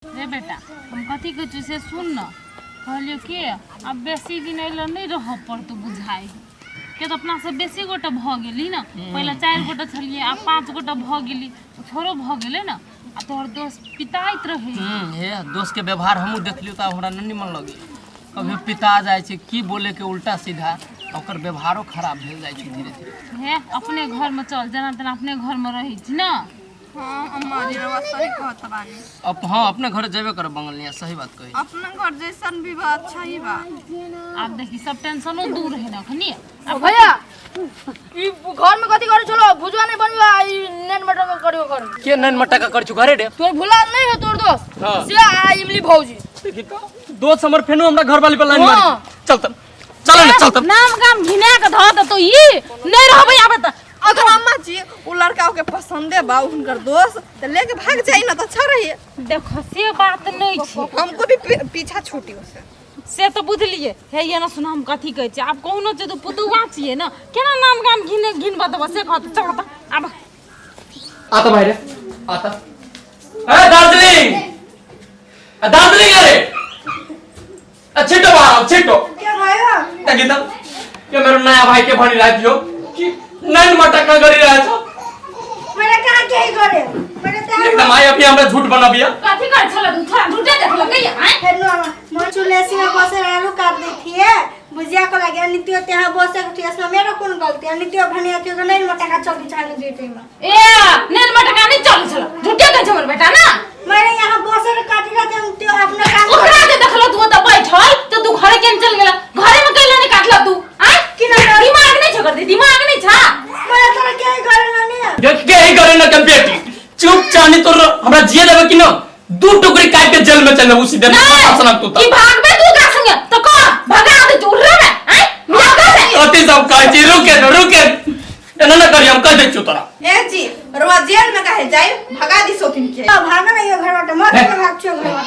रे बेटा, हम कथी कहै छियौ से सुन न। कहलियौ कि आब बेसी दिन एहि नहि रहऽ पड़तौ बुझाइ किया तऽ अपना सब बेसी गोटा भऽ गेली ने। पहिले 4 गोटा छलियै, आब 5 गोटा भऽ गेली। थोड़ो भऽ गेलै ने। आ तोहर दोस्त पिताइत रहै। हे दोस्त के व्यवहार हमहूँ देखलियौ तऽ हमरा नहि निमन लगै। कभी पिता जाइ छै की बोले के उल्टा सीधा, ओकर व्यवहारो खराब भेल जाइ छै धीरे धीरे। हे अपने घरमे चल, जेना तेना अपने घरमे रहै छी ने। हाँ अम्मा जी, रउआ सही कहत बानी। अब हाँ अपने घर जेबे करब बंगलिया, सही बात कही। अपना घर जैसन भी बा अच्छा ही बा। आब देखी सब टेंशनो दूर है ना अखनी। अब भैया ई घर में कथी करे छलो? भुजवा नहीं बनवा ई नैन मटका करियो घर में। के नैन मटका कर छु घरे रे? तोर भुला नहीं है तोर दोस्त। हाँ। से आ इमली भौजी। देखी तो दोस्त हमर फेनो हमरा घर वाली पर लाइन मारी। हाँ। चल तब, चल ना, चल तब। नाम गाम घिना के धऽ देतौ ई नहीं रहबै आबे त। अगर अम्मा जी उ लड़का के पसंदे बा हुनकर दोस्त त लेके भाग जाई ना त अच्छा रही। देखो से बात नहीं छै। हमको भी पीछा छूटी उसे। से तो बुझलिए। हे ये ना सुन हम कथी कहै छी, आब कोनो जे तू पुतुआ छियै ना केना नाम गाम घिन घिन बतबो से कहत। चल त आब आता भाई रे आता। ए दार्जिलिंग, ए दार्जिलिंग, अरे ए छिटो बाहर आओ, छिटो। के भयो? देखि त के मेरो नयाँ भाई के भनिरहेको थियो कि नैन मटक्का गरिरहेछ। मैले कहाँ केही गरे? मैले त्यहाँ एकदम आइ अभी हमरा झूठ बनाबिया। कथी कर छल तू? थोड़ा झूठे देखलक है आइ। हेर्नु आमा, म चुलेसीमा बसेर आलु काट्दै थिएँ भुजियाको लागि, अनि त्यो त्यहाँ बसेको थियो। यसमा मेरो कुन गल्ती? अनि त्यो भनेको थियो कि नैन मटका चल्दै छ आलु दुईटैमा। ए नैन मटका नै चल्दै छल, झूठे कहै छ हमर बेटा ना। मैले यहाँ बसेर काटिरहेको थिएँ, त्यो आफ्नो काम ओकरा जे देखल तू ओतऽ बैठल त तू घरे केन चल गेला? घरे में कैला नै काटल तू आइ? किन? दिमाग नै छ कर, दिमाग नै छ। मैले तर केही गरेन नि। देख केही गरेन के बेटी, चुप चानी तोर हमरा जिए देबे कि न? दू टुकड़ी काट के जेल में चल उसी दिन नहीं तू कि भागबे तू का संगे त कह भगा दे तू उड़रे में आइ मिया कर दे। अति सब कहै छी रुके न रुके एना न करी, हम कह दै छियौ तोरा। ए जी रउआ जेल में काहे जाई? भगा दी सोतिन के। भाग न यो घरबाट, म किन भाग्छु यो घरबाट?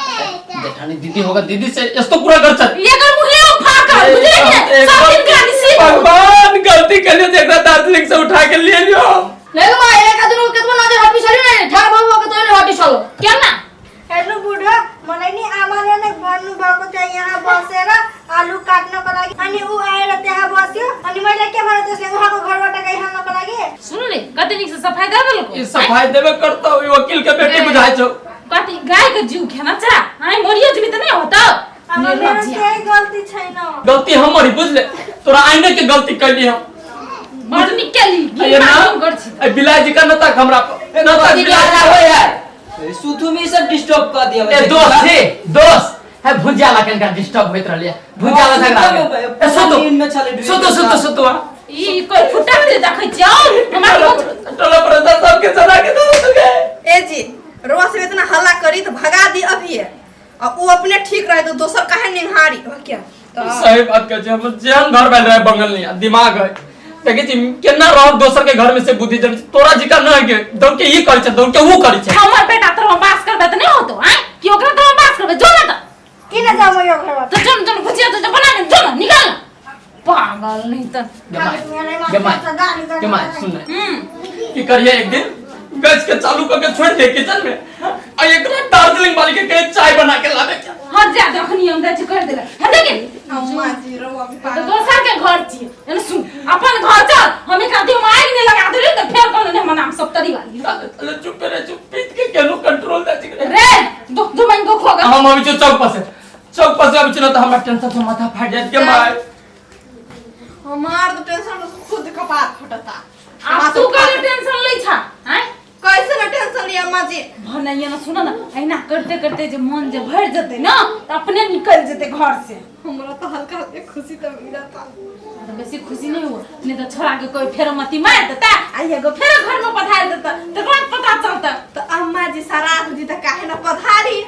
जेठानी दीदी होगा दीदी से यस्तो कुरा गर्छ। एकर मुहे उफा कर बुझले कि सब दिन का निसी। भगवान गलती कर लियो जेकरा दार्जिलिंग से उठा के ले लियो। नहीं मां एक आदमी केतबो नजर हटी छली नहीं ठार भव के तो हटी छलो केना? हेर्नु बुढो, मलाई नि आमाले नै भन्नुभएको थियो यहाँ बसेर आलु काट्नको लागि, अनि ऊ आएर त्यहाँ बस्यो, अनि मैले के भने त्यसले उहाँको घरबाट गइहाल्नको लागि। सुन रे कति निक से सफाई दे देलको। ई सफाई देबे करतौ ई वकील के बेटी बुझाइ छौ। कति गाय के जीव खेना चा आइ मरियो जेबी त नै होतौ। अब मेरो केही गल्ती छैन। गलती हमर ही बुझले, तोरा आइने के गलती कैली हम। बड़ निक केली ये ना कर छी। ए बिलाइ जी का नता हमरा पर नता कथी बिलाइ हल्ला हो यार? सुतु में सब डिस्टर्ब कर दिया। ए दोस्त हे दोस्त है भुजिया ला कनका डिस्टर्ब होइत रहलिए भुजिया ला झगड़ा सुतु ए सुतु नींद में छले सुतु सुतु सुतु आ ई कोई फुटा के देखै छियौ हमरा टोला पर सबके चला के दो सुके। ए जी रउआ सब इतना हल्ला करी त भगा दी अभी आ उ अपने ठीक रहे तो दोसर काहे निहारी हो क्या? तो सही बात कहै छी, हमर जेहन घर भेल रहे बंगल नहीं दिमाग है देखै छी केना रहब दोसर के घर में से बुद्धि जन तोरा जिका न है के दौड़ के ई करै छै दौड़ के ऊ करै छै। हमर बेटा तोरा बास करबे त नै होतौ आइ कि ओकरा तोरा बास करबे? जो ना त किन जाऊ म यो घरबाट? त जन जन भुजिया त बना के जो ना निकाल ना। पागल नहीं त। गे my गे my सुन ने की करिए एक दिन गैस के चालू करके छोड़ दे किचन में आ एकरा दार्जिलिंग वाली के कहे चाय बना के लाबे के। हां जा जखनी हम जाइ छी कर देले हे देखे अम्मा जी रउआ भी त पागल। दोसर के घर छी एने सुन अपन घर चल हम एक आदमी आग नहीं लगा देले त फेर कहले ने हमर नाम सप्तरी वाली। अरे चुप रे चुप पीट के केनो कंट्रोल दै छी रे दो दो मन को खोगा। हम अभी चौक पर से चौक पर से अभी न त हमरा टेंशन से माथा फाट जात के my. हमार तो टेंशन से खुद कपार फटता। आ तू काहे टेंशन लै छा हैं? कैसे ना टेंशन लिया अम्मा जी? भनैया ना सुन ना ऐना करते करते जे मन जे भर जते ना त अपने निकल जते घर से। हमरा तो हल्का हल्का खुशी तो मिलता। तो बेसी खुशी नहीं हुआ नहीं तो छोड़ा के कोई फेर मती मार देता आ एगो फेर घर में पधार देता तो बात पता चलता। तो अम्मा जी शराब दी तो काहे ना पधारी?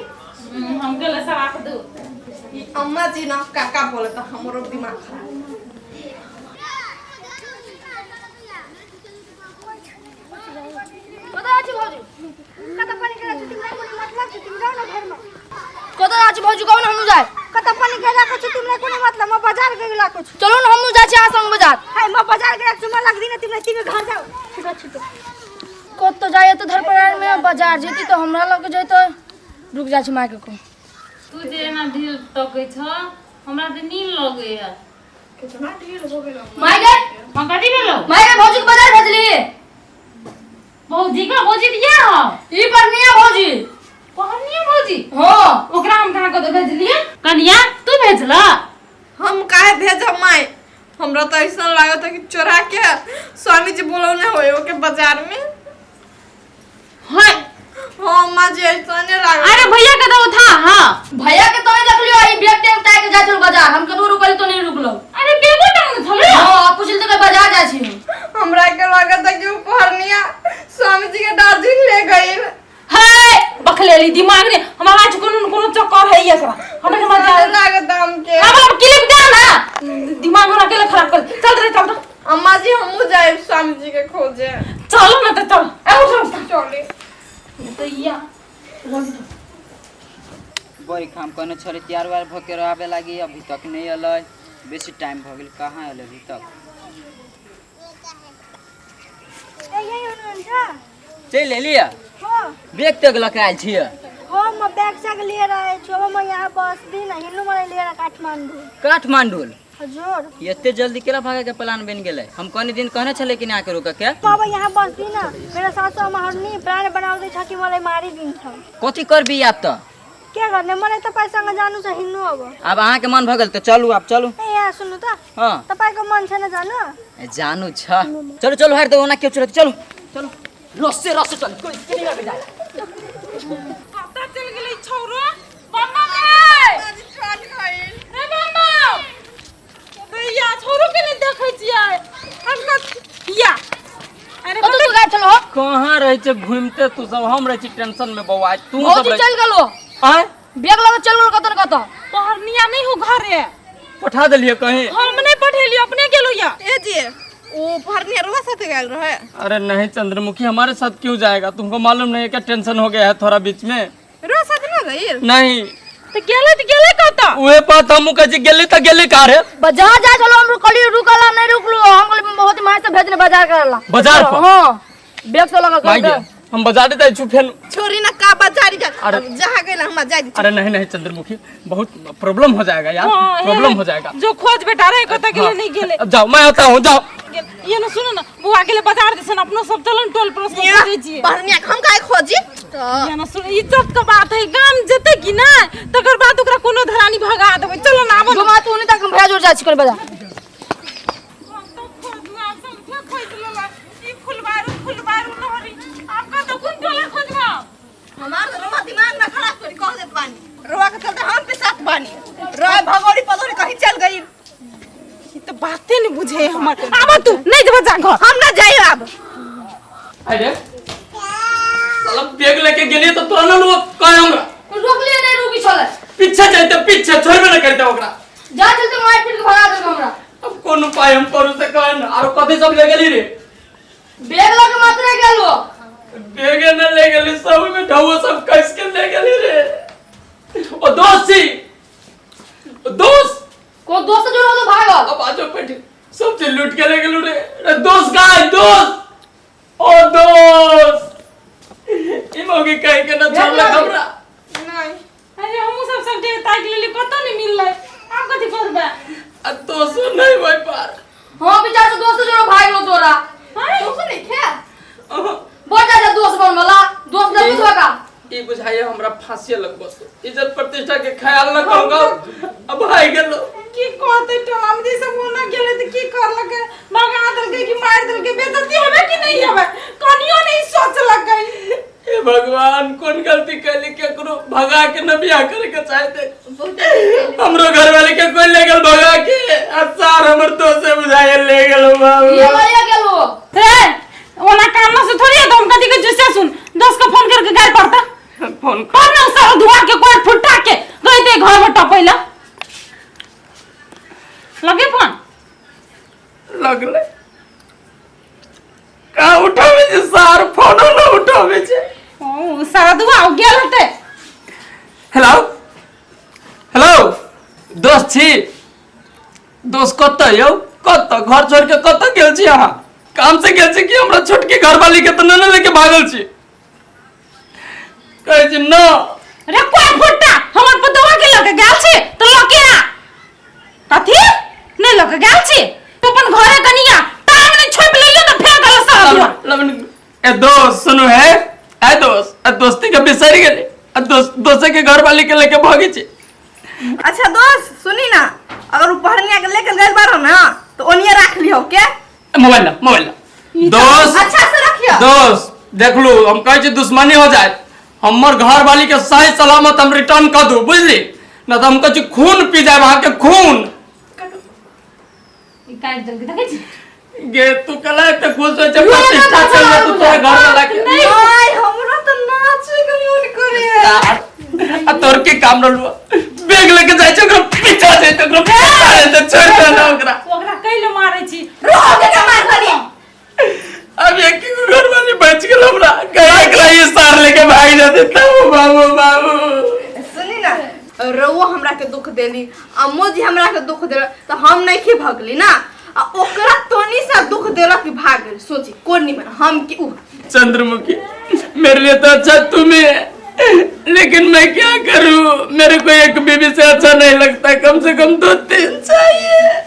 हम गेले शराब दू। ई अम्मा जी ना काका बोले तो हमरो दिमाग खराब। कतऽ जाइ छी भौजी? कतऽ पानी गेला छु तिमीलाई कुनै मतलब छ? तिमी जाऊ न घरमा। कतऽ जाइ छी भौजी? कहू ने हमहूँ जाय। कतऽ पानी गेलाको छु तिमीलाई कुनै मतलब? म बजार गेलाको छु। चलू ने हमहूँ जाइ छी अहाँ संग बजार। हाय म बजार गेलाको छु, म लाग्दिनँ तिमीलाई, तिमी घर जाऊ छिटो छिटो। कतऽ जाइए तऽ धरपरार में बाजार जेती तऽ हमरा लग के जैतै। रुक जा छी माय के कहू। तू जे एना ढील तकै छ हमरा तऽ नींद लगैया। कितना ढील हो गेल। माय गे। हाँ, कथी भेलौ? माय गे, भौजी के बाजार भेजली। भौजी का? भौजी दिया हो? ई पर नहीं है भौजी। कहनिया भौजी? हाँ। ओकरा हम कहाँ कतौ भेजलियै? कनिया, तू भेजला? हम काहे भेजब माय? हमरा तो ऐसा लागत है कि चोरा के स्वामी जी बोलौने होए ओके बाजार में। हाँ। हाँ माँ जी, ऐसा नहीं लागत। अरे भैया के तो था। हाँ, भैया के तो नहीं देखलियो, ई बैग टांग ताक के जाय छल बाजार, हम कतबो रुकली तो नहीं रुकलो। अरे बेगो टांग छलै। हाँ, पूछल तो बाजार जाय छी हम। हमरा के लागत है कि उपहरनिया स्वामी जी के दार्जिलिंग ले गई। हे बखलेली दिमाग रे, हमरा आज कोनो न कोनो चक्कर है एकरा, हमरा के मजा लागत है हमके। हमरा क्लिप दे ना, दिमाग हमरा अकेले खराब कर। चल रे, चल रे। अम्मा जी, हमहू जाए स्वामी जी के खोजे। चलो ना तो चल, ए उठ उठ। चले। तो या बड़ी काम कहने छलै तैयार उयार भऽ के आबे लागी, अभी तक नहीं अलै, बेसी टाइम भऽ गेल, कहाँ अलै अभी तक? ए, यही हुनुहुन्छ। चलि एलियै? हो। बैग तेग लऽ के आयल छियै? हो, म ब्याग स्याग लिएर आएको छु। अब म यहाँ बस्दिनँ, हिँड्नु मलाई लिएर काठमाडौँ। काठमांडू? हजुर। एते जल्दी केना भागे के प्लान बनि गेलै? हम कनी दिन कहने छलै कि नहि आके रुकऽ के। म अब यहाँ बस्दिनँ, मेरो सासु आमाहरू नि प्लान बनाउँदैछ कि मलाई मारिदिन्छ। कथी करबी आब तऽ? के गर्ने, मलाई तपाईँसँग जानु छ, हिँड्नु अब। आब अहाँके मन भऽ गेल तऽ चलू, आब चलू। ए, यहाँ सुन्नु त। हँ। तपाईँको मन छैन जानु? ए, जानु छ, चलू चलू, हारि दो ओना केओ चलत, चलू चलू, रस्से रस्से चलू, कोई केनी रह जाए। कतऽ चलि गेलै छौरो? बम्मा गे, रे बम्मा, भैया, छौरो के नहि देखै छियै हम या। अरे कतऽ तू गायब छलो? कहाँ रहै छै घूमते तू सब? हम रहै छी टेंशन में बौआ, तू सब भौजी रहै। चल गेलो। आँय? बैग लऽ के चल गेलो कतऽ न कतऽ। पहरनिया नहीं हो घरे? पठा देलियै कहीं? हम नहीं पठेलियो, अपने गेलो या। ए जी, वो भरनिया रुआ साथे गेल रहे? अरे नहीं चंद्रमुखी, हमारे साथ क्यों जाएगा? तुमको मालूम नहीं है क्या, टेंशन हो गया है थोड़ा बीच में। रुआ साथे ना गइल? नहीं। तऽ गेलै तऽ गेलै कतऽ? उहे बात हमहूँ कहै छी, गेली तऽ गेली का रे? बाजार जाय छलो, हम रुकली, रुकला नहीं रुकलो, हम कहली बहुत माय से भेजने बाजार करला। बाजार पर? हां, बैग से लगा माय के। गे, हम बाजारे जाइ छी फेन। छोरी ना, का बाजारी जा। अरे। जहाँ गइल हम जाय दी। अरे नहीं नहीं चंद्रमुखी, बहुत प्रॉब्लम हो जाएगा यार। हाँ, हे, प्रॉब्लम हो जाएगा। जो खोज बेटा रहे, कतऽ गेलै नहीं गेलै। अब जाओ, मैं आता हूँ, जाओ। ये ना सुनो ना बौआ, गेलै बाजार दिसन, अपनो सब चलन टोल पड़ोस में खोजै छियै। भरनिया के हम काहे खोजी? ये ना सुन, इज्जत के बात है, गाम जेतै कि ना तकर बाद ओकरा कोनो धरानी भगा देबै। चलो ना, आबो ना। जो मां तू नहीं तक हम भैया जोड़ जाइ छी कर बाजार। हमार तो रुआ दिमाग ना खराब करी, कह देत बानी। रुआ के चलते हम पिसात बानी, रुआ भगोड़ी पदोड़ी कहीं चल गई। ई तऽ बाते नहि बुझे हमर। आब तू नहि जेबे, जा घर। हम ना जाई अब। अरे साला, बैग लेके गेलियै तऽ तोरा न लोग कहे हमरा। रोकलिए नहीं रुकी छले। पीछे जाइते, पीछे छोड़बे न करते ओकरा। जा चलते मार पीट के भगा देलक हमरा। अब कोन उपाय हम करू से कहे न। आरो कथी सब ले गेली रे? बैग लऽ के मात्र गेलो। बैगे न ले गेली, सब में ढौआ सब कस के ले गेली रे। ओ दोस्त छी, ओ दोस्त। को दोस्त जोड़ तो भागल। अब आजो पेट सब चीज लूट के ले गेलू रे। रे दोस्त गाय, दोस्त, ओ दोस्त, ई मौगी कह के न छोड़लक हमरा। नहीं। अरे हमहूँ सब सबटे ताकि लेली, कतऽ नहि मिललै। आब कथी करबै? आ दोस्त नहीं होय पार। हाँ, विचार से दोस्त जोड़ भागलो तोरा। दोस्त नहीं खे। बढ़ जा दोस्त बन वाला दोस्त ने बुझवा का। ई बुझाइए हमरा फांसी लगबत, इज्जत प्रतिष्ठा के ख्याल न करूंगा, अब भाई गेलो। की कहतै टोला में जे सब ओना गेलै तऽ की करलकै? भगा देलकै कि मारि देलकै? बेइज्जती हेबै कि नहि हेबै, कनियो नहि सोचलकै। हे भगवान, कौन गलती कैली? केकरो भगा के न बियाह करे के चाहते। हमरो घर वाले के कोई ले गेल भगा के, आ सार हमर दोसे बुझाए ले गेल बाबू। ये लइया गेलो। हे, ओना कान से थोड़ी है तो हम कथी के जुस्से। सुन, दोस्त को फोन करके गाय पड़ता। फोन कर ना, सारा धुआ के कोई फुटा के गई दे घर में टपैला लगे फोन। लगले का उठावे छै सार? फोनो न उठावे छै। ओ सारा धुआ हो गेल होते। हेलो हेलो, दोस्त छी? दोस्त कतऽ यौ, कतऽ घर छोड़ के कतऽ गेल छी अहाँ? काम से गेल छी कि हमरा छोटकी घरवाली के तऽ नहि ने लेके भागल छी? कहै छी न। रे कोई फुट्टा हमर पुतवा के लके गेल छी त लके आ। कथी नहीं लके गेल छी? तू अपन घरे कनिया टांग नहीं छोप लेलियो त फेर गल सब। लवन ए दोस्त सुनो है, ए दोस्त, ए दोस्ती के बिसरि गेले, ए दोस्त दोसे के घर वाली के लेके भागी छी। अच्छा दोस्त सुनी ना, अगर उ पहनिया के लेके गइल बारो ना तो ओनिया राख लियो के। मोबाइल ला, मोबाइल ला दोस्त, अच्छा से रखियो। दोस्त देखलू हम कहै छी दुश्मनी हो जाए, हमर घर वाली के सही सलामत हम रिटर्न कर दू, बुझली ना? तो हम कहै छी खून पी जाए वहां के खून। ई काटि देलकै, देखै छी? गे तू कला एते खुश होइ छै, प्रतिष्ठा चल जा तू तोरे घर वाला के। नहीं हमरा तो नाचे के मन करे। आ तोर के काम रहलू, बैग लेके जाइ छै ओकरा पीछा जाइ छै, ओकरा पीछा जाइ छै, छोड़ दे ना ओकरा। ओकरा कैले मारै छी? रोक के मार खली। अब एक ही घर वाली बच गेल हमरा, गया एकरा ये सार लेके भाग जाते तब। बाबू बाबू सुनी ना, रउआ हमरा के दुख देली, अम्मो जी हमरा के दुख देल, तो हम नहीं के भगली ना, आ ओकरा तोनी सा दुख देलक कि भाग गेल। सोची कोन निमन, हम के उ? चंद्रमुखी मेरे लिए तो अच्छा तुम्हें है, लेकिन मैं क्या करूं, मेरे को एक बीबी से अच्छा नहीं लगता, कम से कम 2-3 चाहिए।